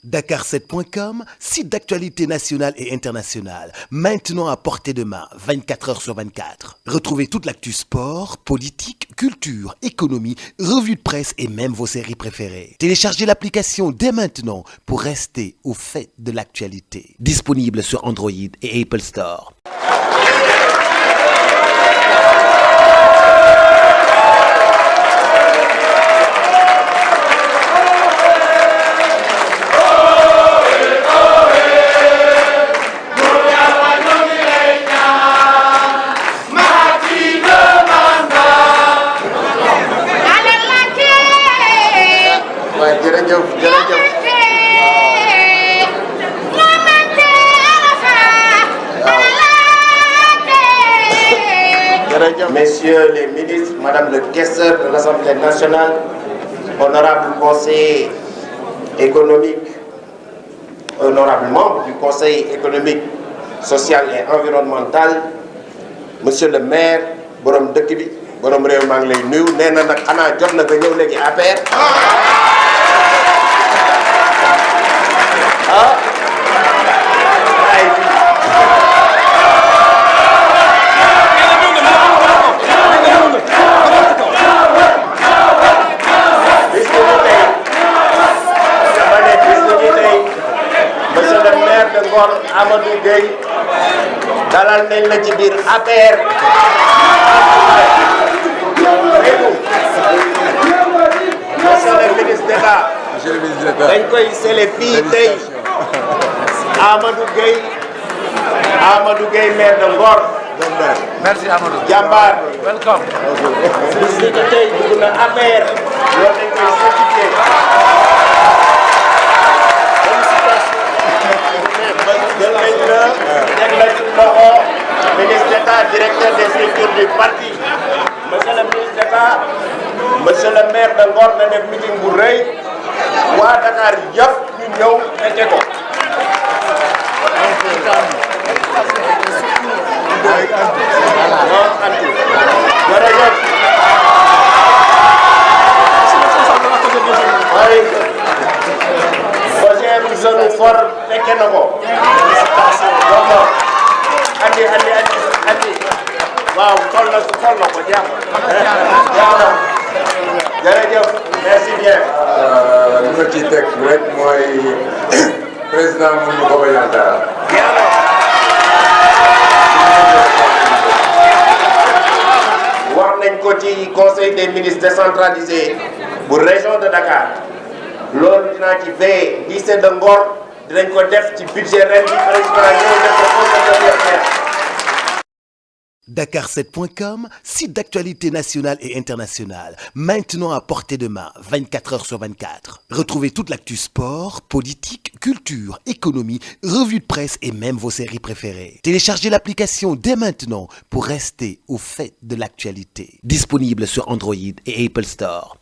Dakar7.com, site d'actualité nationale et internationale, maintenant à portée de main, 24 heures sur 24. Retrouvez toute l'actu sport, politique, culture, économie, revues de presse et même vos séries préférées. Téléchargez l'application dès maintenant pour rester au fait de l'actualité. Disponible sur Android et Apple Store. Messieurs les ministres, Madame le questeur de l'Assemblée nationale, honorable conseiller économique, honorable membre du Conseil économique, social et environnemental, Monsieur le maire, borom dëkk bi, borom réew maa ngi lay nuyu, nee na nag xanaa jot na nga ñëw léegi APR. Amadou Gueye dalal nañ la ci biir APR. Monsieur le ministre d'État. dañ koy sele fii tey Amadou Gueye maire de Ngor. Merci Amadou. jàmbaar. Welcome. bis ni ko tey dugg na APR. loolu dañ koy certifié. jël nañ la teg la ci loxo ministre d'État directeur des structures du parti. Monsieur le ministre d'État, monsieur le maire de Ngor na def meeting bu rëy waa Dakar yëpp ñu ñëw fekke ko. jërëjëf. projet bi zone fort fekke na ko. andi waaw xool na ko jeex na jërëjëf merci bien. li ma ciy teg rek mooy président mënu ko bañ a dara. wax nañ ko ci conseil des ministres décentralisé bu région de Dakar loolu dinaa ci veiller lycée de Ngor dinañ ko def ci budget ren bi président ñëw def ko conseil. Dakar7.com, site d'actualité nationale et internationale, maintenant à portée de main, 24 heures sur 24. Retrouvez toute l'actu sport, politique, culture, économie, revues de presse et même vos séries préférées. Téléchargez l'application dès maintenant pour rester au fait de l'actualité. Disponible sur Android et Apple Store.